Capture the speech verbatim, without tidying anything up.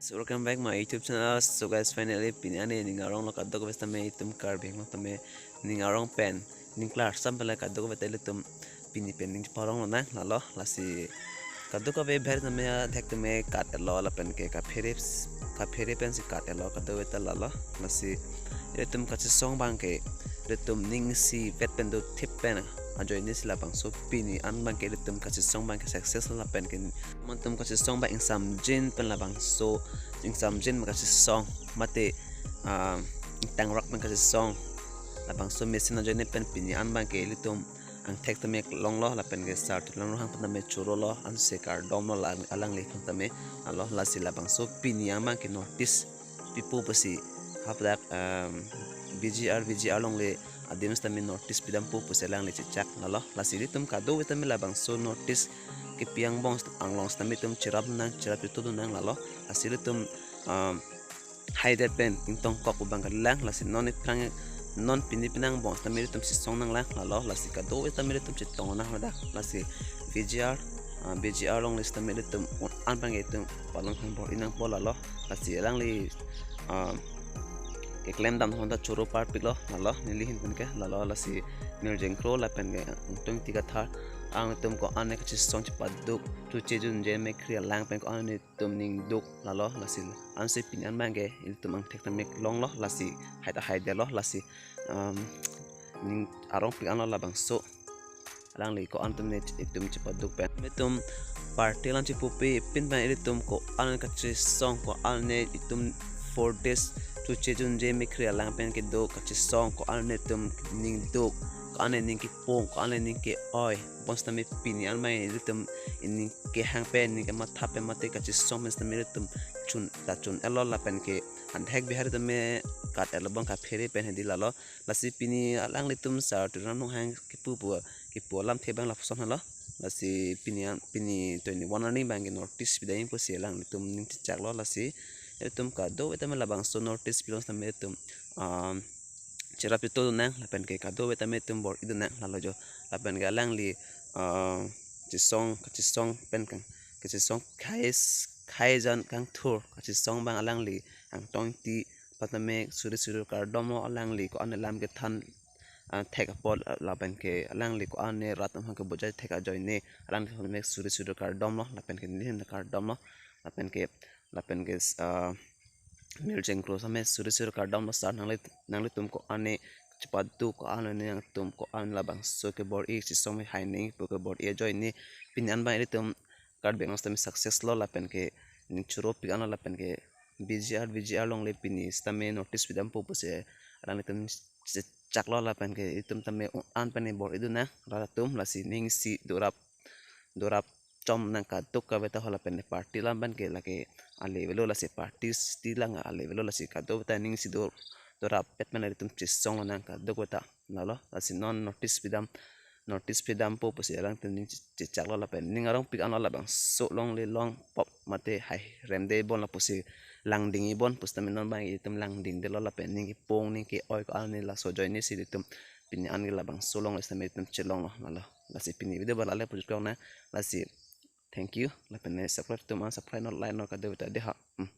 So welcome back my YouTube channel. So guys, finally pini ani ning arong lo kadokave tame itum Karbi Anglong tame ning arong pen ning klarsam pen la kadokave ta ilitum pini pen ning parong lonang lalo. Lasi kadokave bher tame adhek tame kat-etlo lapen ke kaphere kaphere pensi kat-etlo kadokave ta lalo. Lasi ilitum kachesong abang ke ilitum ning isivet pen dothip pen ajoine si labangso pini an abang ke ilitum kachesong abang ke success lapen ke montum kachesong abang ingsamjin pen labangso ingsamjin abang kachesong mate ah, ingtangrak abang kachesong labangso mesen ajoine pen pini an abang ke ilitum angthek tame longlo lapen ke Sar Tuliram Ronghang pen tame chorolo, ansi kardomlo lang alangli pen tame alo. Lasi labangso pini an abang ke notice pipo pusi hadak um, B G R V G R alongle adim tame notice pidampo pusi alangli chechak lalo. Lasi ilitum kadokave tame labangso notice kepi angbong anglong tame itum cherap nang cherap itu nang lalo. Lasi ilitum um, haidet pen ingtongkok abang kalilang. Lasi non iprang non pini penang angbong tame ilitum chesong nanglang lalo. Lasi kadokave tame ilitum chetong nang hadak. Lasi V G R ah, V G R alongle tame ilitum un an abang ke itum palang han bor-i nangpo lalo. Lasi alangli ah, keklem dam honda choro parpiklo lalo, neli ahin pen ke lalo. Lasi Mirjeng Kro lapen ke Angtong Tikathar, ang itum ko-an kachesong chepaduk, chuche junje mekhri alang pen ko-an itum ning duk lalo. Lasi ansi pini an abang ke ilitum angthek tame longlo. Lasi hai ta haidetlo. Lasi um, ning arongpik anlo labangso alangli ko-an tame itum chepaduk pen itum party alam chepupe pin pen ilitum ko-an kachesong ko-an itum four days chuche junje mekhri alang pen kedo kachesong ko-an itum ning duk ko-an ning kepong ko-an ning ke-oi bonsitame pini an abang ilitum ining kehang pen ining kematha pen mate kachesong pen sitame ilitum chun ta chun-etlo lapen ke adhek bihari tame kat-etlo abang kaphere pen hedi lalo. Lasi pini alanglitum Sar Tuliram Ronghang kepu pu kepu alamthe abang lapuson halo. Lasi pini an pini twenty one arni abang ke notice pidam pusi alanglitum ning chechaklo. Lasi ilitum kadokave tame labangso notice pilong tame itum um, cherap itu nang lapen ke kadokave tame itum bor-i nang lalo jo. Lapen ke alangli uh, chesong kachesong pen kang kachesong khais khaijan kangthur kachesong abang alangli Angtong Ti patame suri suri kardomlo. Alangli ko-an alam kethan ah, thek apot ah, lapen ke alangli ko-an rat amhang kebujai thek ajoine alangli patame suri suri kardomlo lapen ke neli ahin kardomlo lapen ke lapen ke ah, Mirjeng Kro tame suri suri kardomlo sir, nangli nanglitum ko-an chepaduk ko-an nangtum ko-an labangso kebor-i chesong hai ning pu kebor-i ajoine pini an abang ilitum Karbi Anglong tame success lo lapen ke ning choropik anlo lapen ke B G R V G R alongle pini sitame notice pidampo pusi alanglitum chechaklo lapen ke itum tame un an pen bor-i nang rat atum. Lasi ning isi dorap dorap chom nang kadokave ta ho lapen party alam abang ke lake ale avelo. Lasi party siti lang ale avelo. Lasi kadokave ta ning isi do dorap pet pen ilitum chesonglo nang kadokave ta lalo. Lasi non notice pidam notice pidampo pusi alangtum ning che- chechaklo lapen ning arongpik anlo labangso longle long pop mate hai remde bon lapusi langding-i bon pusitame non abang itum langdingdetlo lapen ning kepong ning ke-oi ko-an laso ajoine si itum pini an ke labangso longle sitame itum chelonglo lalo. Lasi pini video abang la le pujut kong na. Lasi thank you lapen ne subscribe itum an subscribe not like not kadokave ta dei ha. Hmm.